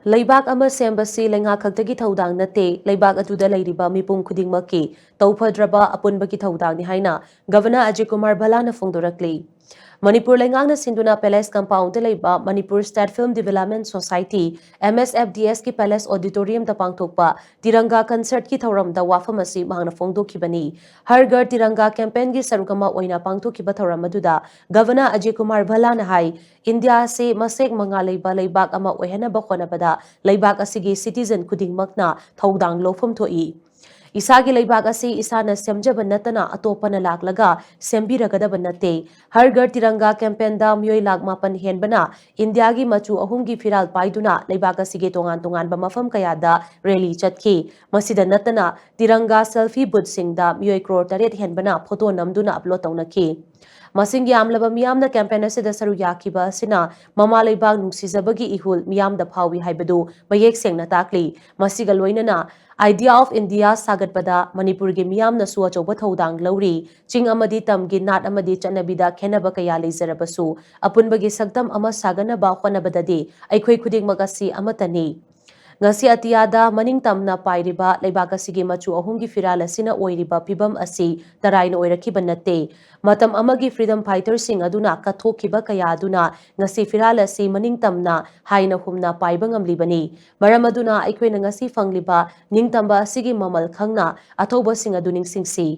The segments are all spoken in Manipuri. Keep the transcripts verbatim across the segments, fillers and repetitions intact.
ꯂꯩꯕꯥꯛ ꯑꯃ ꯁꯦꯝꯕꯁꯤ ꯂꯩꯉꯥꯛ ꯈꯛꯇꯒꯤ ꯊꯧꯗꯥꯡ ꯅꯠꯇꯦ, ꯂꯩꯕꯥꯛ ꯑꯗꯨꯗ ꯂꯩꯔꯤꯕ ꯃꯤꯄꯨꯝ ꯈꯨꯗꯤꯡꯃꯛꯀꯤ ꯇꯧꯐꯗ꯭ꯔꯕ ꯑꯄꯨꯟꯕꯒꯤ ꯊꯧꯗꯥꯡꯅꯤ ꯍꯥꯏꯅ ꯒꯚꯔꯅꯔ ꯑꯖꯌ ꯀꯨꯃꯥꯔ ꯚꯜꯂꯥꯅ ꯐꯣꯡꯗꯣꯔꯛꯂꯤ꯫ ꯃꯅꯤꯄꯨꯔ ꯂꯩꯉꯥꯛꯅ ꯁꯤꯟꯗꯨꯅ ꯄꯦꯂꯦꯁ ꯀꯝꯄꯥꯎꯟꯗ ꯂꯩꯕ Manipur state film development society, M S F D ꯑꯦꯁꯀꯤ ꯄꯦꯂꯦꯁ ꯑꯣꯗꯤꯇꯣꯔꯤꯌꯝꯗ ꯄꯥꯡꯊꯣꯛꯄ ꯇꯤꯔꯪꯒꯥ ꯀꯟꯁꯔꯠꯀꯤ ꯊꯧꯔꯝꯗ ꯋꯥꯐꯝ ꯑꯁꯤ ꯃꯍꯥꯛꯅ ꯐꯣꯡꯗꯣꯛꯈꯤꯕꯅꯤ꯫ ꯍꯔ ꯘꯔ ꯇꯤꯔꯪꯒꯥ ꯀꯦꯝꯄꯦꯟꯒꯤ ꯁꯔꯨꯛ ꯑꯃ ꯑꯣꯏꯅ ꯄꯥꯡꯊꯣꯛꯈꯤꯕ ꯊꯧꯔꯝ ꯑꯗꯨꯗ ꯒꯚꯔꯅꯔ ꯑꯖꯌ ꯀꯨꯃꯥꯔ ꯚꯜꯂꯥꯅ ꯍꯥꯏ, ꯏꯟꯗꯤꯌꯥ ꯑꯁꯤ ꯃꯁꯦꯛ ꯃꯉꯥ ꯂꯩꯕ ꯂꯩꯕꯥꯛ ꯑꯃ ꯑꯣꯏꯍꯟꯅꯕ ꯍꯣꯠꯅꯕꯗ ꯂꯩꯕꯥꯛ ꯑꯁꯤꯒꯤ ꯁꯤꯇꯤꯖꯟ ꯈꯨꯗꯤꯡꯃꯛꯅ ꯊꯧꯗꯥꯡ ꯂꯧꯐꯝ ꯊꯣꯛꯏ꯫ ꯏꯁꯥꯒꯤ ꯂꯩꯕꯥꯛ ꯑꯁꯤ ꯏꯁꯥꯅ ꯁꯦꯝꯖꯕ ꯅꯠꯇꯅ ꯑꯇꯣꯞꯄꯅ ꯂꯥꯛꯂꯒ ꯁꯦꯝꯕꯤꯔꯒꯗꯕ ꯅꯠꯇꯦ꯫ ꯍꯔ ꯘꯔ ꯇꯤꯔꯪꯒꯥ ꯀꯦꯝꯄꯦꯟꯗ ꯃꯤꯑꯣꯏ ꯂꯥꯈ ꯃꯥꯄꯟ ꯍꯦꯟꯕꯅ ꯏꯟꯗꯤꯌꯥꯒꯤ ꯃꯆꯨ ꯑꯍꯨꯝꯒꯤ ꯐꯤꯔꯥꯜ ꯄꯥꯏꯗꯨꯅ ꯂꯩꯕꯥꯛ ꯑꯁꯤꯒꯤ ꯇꯣꯉꯥꯟ ꯇꯣꯉꯥꯟꯕ ꯃꯐꯝ ꯀꯌꯥꯗ ꯔꯦꯂꯤ ꯆꯠꯈꯤ꯫ ꯃꯁꯤꯗ ꯅꯠꯇꯅ ꯇꯤꯔꯪꯒꯥ ꯁꯦꯜꯐꯤ ꯕꯨꯠꯁꯤꯡꯗ ꯃꯤꯑꯣꯏ ꯀ꯭ꯔꯣꯔ ꯇꯔꯦꯠ ꯍꯦꯟꯕꯅ ꯐꯣꯇꯣ ꯅꯝꯗꯨꯅ ꯑꯞꯂꯣꯗ ꯇꯧꯅꯈꯤ꯫ ꯃꯁꯤꯡ ꯌꯥꯝꯂꯕ ꯃꯤꯌꯥꯝꯅ ꯀꯦꯝꯄꯦꯟ ꯑꯁꯤꯗ ꯁꯔꯨꯛ ꯌꯥꯈꯤꯕ ꯑꯁꯤꯅ ꯃꯃꯥ ꯂꯩꯕꯥꯛ ꯅꯨꯡꯁꯤꯖꯕꯒꯤ ꯏꯍꯨꯜ ꯃꯤꯌꯥꯝꯗ ꯐꯥꯎꯏ ꯍꯥꯏꯕꯗꯨ ꯃꯌꯦꯛ ꯁꯦꯡꯅ ꯇꯥꯛꯂꯤ꯫ ꯃꯁꯤꯒ ꯂꯣꯏꯅꯅ Idea of India ꯁꯥꯒꯠꯄꯗ ꯃꯅꯤꯄꯨꯔꯒꯤ ꯃꯤꯌꯥꯝꯅꯁꯨ ꯑꯆꯧꯕ ꯊꯧꯗꯥꯡ ꯂꯧꯔꯤ꯫ ꯆꯤꯡ ꯑꯃꯗꯤ ꯇꯝꯒꯤ ꯅꯥꯠ ꯑꯃꯗꯤ ꯆꯠꯅꯕꯤꯗ ꯈꯦꯟꯅꯕ ꯀꯌꯥ ꯂꯩꯖꯔꯕꯁꯨ, ꯑꯄꯨꯟꯕꯒꯤ ꯁꯛꯇꯝ ꯑꯃ ꯁꯥꯒꯠꯅꯕ ꯍꯣꯠꯅꯕꯗꯗꯤ ꯑꯩꯈꯣꯏ ꯈꯨꯗꯤꯡꯃꯛ ꯑꯁꯤ ꯑꯃꯠꯇꯅꯤ꯫ ꯉꯁꯤ ꯑꯇꯤꯌꯥꯗ ꯃꯅꯤꯡ ꯇꯝꯅ ꯄꯥꯏꯔꯤꯕ ꯂꯩꯕꯥꯛ ꯑꯁꯤꯒꯤ ꯃꯆꯨ ꯑꯍꯨꯝꯒꯤ ꯐꯤꯔꯥꯜ ꯑꯁꯤꯅ ꯑꯣꯏꯔꯤꯕ ꯐꯤꯚꯝ ꯑꯁꯤ ꯇꯔꯥꯏꯅ ꯑꯣꯏꯔꯛꯈꯤꯕ ꯅꯠꯇꯦ꯫ ꯃꯇꯝ ꯑꯃꯒꯤ ꯐ꯭ꯔꯤꯗꯝ ꯐꯥꯏꯇꯔꯁꯤꯡ ꯑꯗꯨꯅ ꯀꯠꯊꯣꯛꯈꯤꯕ ꯀꯌꯥ ꯑꯗꯨꯅ ꯉꯁꯤ ꯐꯤꯔꯥꯜ ꯑꯁꯤ ꯃꯅꯤꯡ ꯇꯝꯅ ꯍꯥꯏꯅ ꯍꯨꯝꯅ ꯄꯥꯏꯕ ꯉꯝꯂꯤꯕꯅꯤ꯫ ꯃꯔꯝ ꯑꯗꯨꯅ ꯑꯩꯈꯣꯏꯅ ꯉꯁꯤ ꯐꯪꯂꯤꯕ ꯅꯤꯡꯇꯝꯕ ꯑꯁꯤꯒꯤ ꯃꯃꯜ ꯈꯪꯅ ꯑꯊꯧꯕꯁꯤꯡ ꯑꯗꯨ ꯅꯤꯡꯁꯤꯡꯁꯤ꯫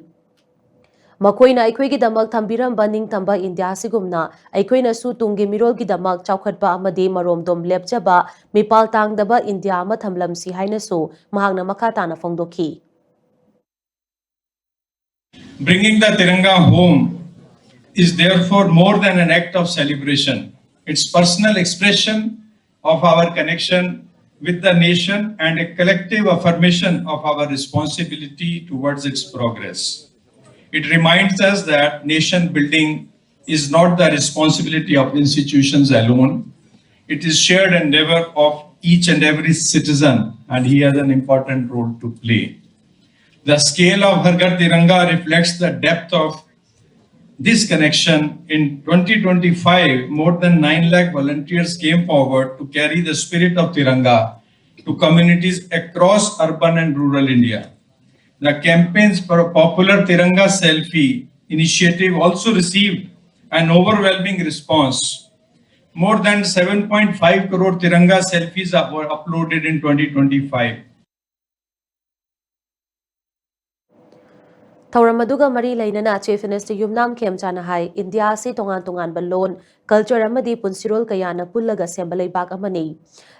ꯃꯈꯣꯏꯅ ꯑꯩꯈꯣꯏꯒꯤꯗꯃꯛ ꯊꯝꯕꯤꯔꯝꯕ ꯅꯤꯡꯇꯝꯕ ꯏꯟꯗꯤꯌꯥ ꯑꯁꯤꯒꯨꯝꯅ ꯑꯩꯈꯣꯏꯅꯁꯨ ꯇꯨꯡꯒꯤ ꯃꯤꯔꯣꯜꯒꯤꯗꯃꯛ ꯆꯥꯎꯈꯠꯄ ꯑꯃꯗꯤ ꯃꯔꯣꯝꯗꯣꯝ ꯂꯦꯞꯆꯕ, ꯃꯤꯄꯥꯜ ꯇꯥꯡꯗꯕ ꯏꯟꯗꯤꯌꯥ ꯑꯃ ꯊꯝꯂꯝꯁꯤ ꯍꯥꯏꯅꯁꯨ ꯃꯍꯥꯛꯅ ꯃꯈꯥ ꯇꯥꯅ ꯐꯣꯡꯗꯣꯛꯈꯤ꯫ Bringing the Tiranga home is therefore more than an act of celebration. It's personal expression of our connection with the nation and a collective affirmation of our responsibility towards its progress. It reminds us that nation building is not the responsibility of institutions alone. It is shared endeavor of each and every citizen, and he has an important role to play. The scale of Har Ghar Tiranga reflects the depth of this connection, in twenty twenty-five, more than nine lakh volunteers came forward to carry the spirit of Tiranga to communities across urban and rural India. The campaign's popular Tiranga Selfie initiative also received an overwhelming response. More than seven point five crore Tiranga selfies were uploaded in twenty twenty-five. ꯊꯧꯔꯝ ꯑꯗꯨꯒ ꯃꯔꯤ ꯂꯩꯅꯅ Chief Minister ꯌꯨꯝꯅꯥꯝ ꯈꯦꯝꯆꯥꯅ ꯍꯥꯏ, ꯏꯟꯗꯤꯌꯥ ꯑꯁꯤ ꯇꯣꯉꯥꯟ ꯇꯣꯉꯥꯟꯕ ꯂꯣꯟ, ꯀꯜꯆꯔ ꯑꯃꯗꯤ ꯄꯨꯟꯁꯤꯔꯣꯜ ꯀꯌꯥꯅ ꯄꯨꯜꯂꯒ ꯁꯦꯝꯕ ꯂꯩꯕꯥꯛ ꯑꯃꯅꯤ꯫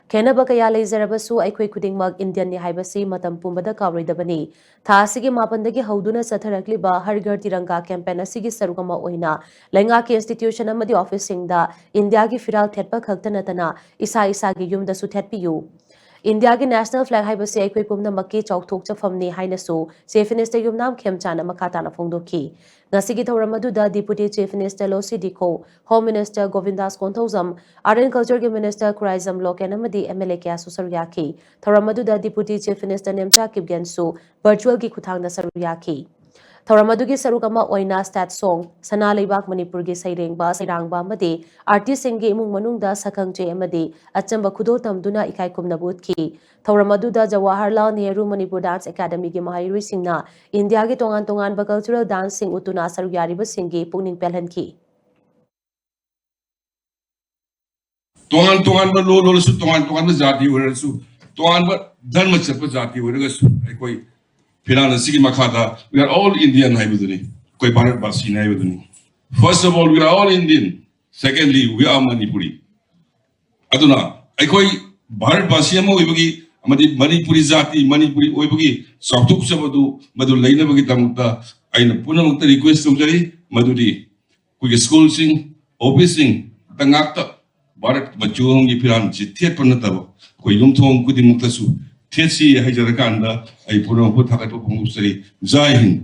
ꯈꯦꯠꯅꯕ ꯀꯌꯥ ꯂꯩꯖꯔꯕꯁꯨ ꯑꯩꯈꯣꯏ ꯈꯨꯗꯤꯡꯃꯛ ꯏꯟꯗꯤꯌꯟꯅꯤ ꯍꯥꯏꯕꯁꯤ ꯃꯇꯝ ꯄꯨꯝꯕꯗ ꯀꯥꯎꯔꯣꯏꯗꯕꯅꯤ꯫ ꯊꯥ ꯑꯁꯤꯒꯤ ꯃꯥꯄꯟꯗꯒꯤ ꯍꯧꯗꯨꯅ ꯆꯠꯊꯔꯛꯂꯤꯕ ꯍꯔ ꯘꯔ ꯇꯤꯔꯪꯒꯥ ꯀꯦꯝꯄꯦꯟ ꯑꯁꯤꯒꯤ ꯁꯔꯨꯛ ꯑꯃ ꯑꯣꯏꯅ ꯂꯩꯉꯥꯛꯀꯤ ꯏꯟꯁꯇꯤꯇ꯭ꯌꯨꯁꯟ ꯑꯃꯗꯤ ꯑꯣꯐꯤꯁꯁꯤꯡꯗ ꯏꯟꯗꯤꯌꯥꯒꯤ ꯐꯤꯔꯥꯜ ꯊꯦꯠꯄ ꯈꯛꯇ ꯅꯠꯇꯅ ꯏꯁꯥ ꯏꯁꯥꯒꯤ ꯌꯨꯝꯗꯁꯨ ꯊꯦꯠꯄꯤꯌꯨ꯫ ꯏꯟꯗꯤꯌꯥꯒꯤ ꯅꯦꯁꯅꯦꯜ ꯐ꯭ꯂꯦꯒ ꯍꯥꯏꯕꯁꯤ ꯑꯩꯈꯣꯏ ꯄꯨꯝꯅꯃꯛꯀꯤ ꯆꯥꯎꯊꯣꯛꯆꯐꯝꯅꯤ ꯍꯥꯏꯅꯁꯨ Chief Minister ꯌꯨꯝꯅꯥꯝ ꯈꯦꯝꯆꯥꯅ ꯃꯈꯥ ꯇꯥꯅ ꯐꯣꯡꯗꯣꯛꯈꯤ꯫ ꯉꯁꯤꯒꯤ ꯊꯧꯔꯝ ꯑꯗꯨꯗ Deputy Chief Minister ꯂꯣꯁꯤ ꯗꯤꯈꯣ, Home Minister ꯒꯣꯕꯤꯟꯗꯥꯁ Konthoujam, Art and Culture ꯒꯤ Minister ꯈꯨꯔꯥꯏꯖꯝ ꯂꯣꯀꯦꯟ ꯑꯃꯗꯤ MLA ꯀꯌꯥꯁꯨ ꯁꯔꯨꯛ ꯌꯥꯈꯤ꯫ ꯊꯧꯔꯝ ꯑꯗꯨꯗ Deputy Chief Minister Nemcha ꯀꯤꯞꯒꯦꯟꯁꯨ virtual ꯒꯤ ꯈꯨꯠꯊꯥꯡꯗ ꯁꯔꯨꯛ ꯌꯥꯈꯤ꯫ ꯊꯧꯔꯝ ꯑꯗꯨꯒꯤ ꯁꯔꯨꯛ ꯑꯃ ꯑꯣꯏꯅ state song, ꯁꯅꯥ ꯂꯩꯕꯥꯛ ꯃꯅꯤꯄꯨꯔꯒꯤ ꯁꯩꯔꯦꯡꯕ, ꯁꯩꯔꯥꯡꯕ ꯑꯃꯗꯤ artist ꯁꯤꯡꯒꯤ ꯏꯃꯨꯡ ꯃꯅꯨꯡꯗ ꯁꯛꯈꯪꯆꯦ ꯑꯃꯗꯤ ꯑꯆꯝꯕ ꯈꯨꯗꯣꯜ ꯇꯝꯗꯨꯅ ꯏꯀꯥꯏ ꯈꯨꯝꯅꯕ ꯎꯠꯈꯤ꯫ ꯊꯧꯔꯝ ꯑꯗꯨꯗ ꯖꯋꯥꯍꯔꯂꯥꯜ ꯅꯦꯍꯔꯨ ꯃꯅꯤꯄꯨꯔ dance academy ꯒꯤ ꯃꯍꯩꯔꯣꯏꯁꯤꯡꯅ ꯏꯟꯗꯤꯌꯥꯒꯤ ꯇꯣꯉꯥꯟ ꯇꯣꯉꯥꯟꯕ cultural dance ꯁꯤꯡ ꯎꯠꯇꯨꯅ ꯁꯔꯨꯛ ꯌꯥꯔꯤꯕꯁꯤꯡꯒꯤ ꯄꯨꯛꯅꯤꯡ ꯄꯦꯜꯍꯟꯈꯤ꯫ ꯇꯣꯉꯥꯟ ꯇꯣꯉꯥꯟꯕ ꯂꯣꯟ ꯂꯣꯜꯂꯁꯨ, ꯇꯣꯉꯥꯟ ꯇꯣꯉꯥꯟꯕ ꯖꯥꯇꯤ ꯑꯣꯏꯔꯁꯨ, ꯇꯣꯉꯥꯟꯕ ꯙꯔꯃ ꯆꯠꯄ ꯖꯥꯇꯤ ꯑꯣꯏꯔꯒꯁꯨ, ꯑꯩꯈꯣꯏ ꯐꯤꯔꯥꯟ ꯑꯁꯤꯒꯤ ꯃꯈꯥꯗ we are all Indian ꯍꯥꯏꯕꯗꯨꯅꯤ, ꯑꯩꯈꯣꯏ ꯚꯥꯔꯠ ꯚꯥꯁꯤꯅꯤ ꯍꯥꯏꯕꯗꯨꯅꯤ꯫ First of all, we are all Indian. Secondly, we are Manipuri. ꯑꯗꯨꯅ ꯑꯩꯈꯣꯏ ꯚꯥꯔꯠ ꯚꯥꯁꯤ ꯑꯃ ꯑꯣꯏꯕꯒꯤ ꯑꯃꯗꯤ ꯃꯅꯤꯄꯨꯔꯤ ꯖꯥꯇꯤ, ꯃꯅꯤꯄꯨꯔꯤ ꯑꯣꯏꯕꯒꯤ ꯆꯥꯎꯊꯣꯛꯆꯕꯗꯨ ꯃꯗꯨ ꯂꯩꯅꯕꯒꯤꯗꯃꯛꯇ ꯑꯩꯅ ꯄꯨꯝꯅꯃꯛꯇ request ꯇꯧꯖꯔꯤ꯫ ꯃꯗꯨꯗꯤ ꯑꯩꯈꯣꯏꯒꯤ ꯁ꯭ꯀꯨꯜꯁꯤꯡ, ꯑꯣꯐꯤꯁꯁꯤꯡ ꯉꯥꯛꯇ ꯚꯥꯔꯠ ꯃꯆꯨ ꯑꯃꯒꯤ ꯐꯤꯔꯥꯟꯁꯤ ꯊꯦꯠꯄ ꯅꯠꯇꯕ ꯑꯩꯈꯣꯏ ꯌꯨꯝꯊꯣꯡ ꯈꯨꯗꯤꯡꯃꯛꯇꯁꯨ ꯊꯦꯠꯁꯤ ꯍꯥꯏꯖꯔꯀꯥꯟꯗ ꯑꯩ ꯄꯨꯝꯅꯃꯛꯄꯨ ꯊꯥꯒꯠꯄ ꯐꯣꯡꯗꯣꯛꯆꯔꯤ꯫ ꯖꯥꯏ ꯍꯤꯟꯗ꯫